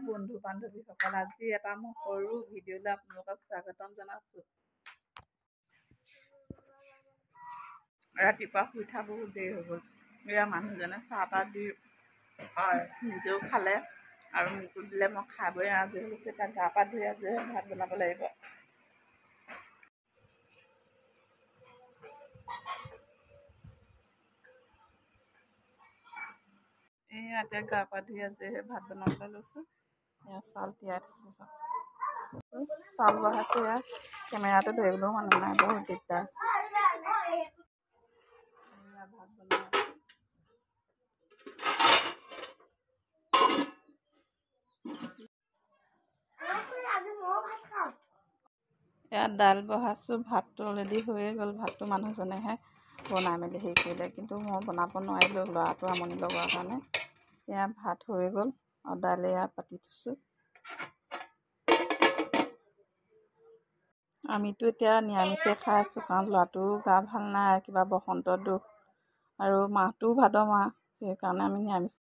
বন্ধু বান্ধৱীসকল, আজি এটা মোৰ সৰু ভিডিঅ'লৈ আপোনালোকক স্বাগতম জনাইছোঁ। ৰাতিপুৱা শুই উঠা বহুত দেৰি হৈ গ'ল। এয়া মানুহজনে চাহ তাহ দি নিজেও খালে আৰু মোকো দিলে, মই খাই বৈ আজৰি হৈছোঁ। এতিয়া গা পা ধুই আজৰি হৈ ভাত বনাব লাগিব। এয়া এতিয়া গা পা ধুই আজৰি হৈ ভাত বনাবলৈ লৈছোঁ। এয়া চাউল তিয়াই থৈছোঁ, চাউল বহাইছোঁ। এয়া কেমেৰাটো ধৰিবলৈও মানুহ নাই, বহুত দিগদাৰ আছে। এয়া ভাত বনাই আছোঁ। ইয়াত দাইল বহাইছোঁ, ভাতটো অলৰেডি হৈয়ে গ'ল। ভাতটো মানুহজনেহে বনাই মেলি হেৰি কৰিলে, কিন্তু মই বনাব নোৱাৰিলোঁ, ল'ৰাটো আমনি লগোৱাৰ কাৰণে। এয়া ভাত হৈ গ'ল আৰু দাইল এয়া পাতি থৈছোঁ। আমিতো এতিয়া নিৰামিষে খাই আছোঁ, কাৰণ ল'ৰাটোও গা ভাল নাই, কিবা বসন্ত দুখ আৰু মাহটোও ভাদ মাহ, সেইকাৰণে আমি নিৰামিষ।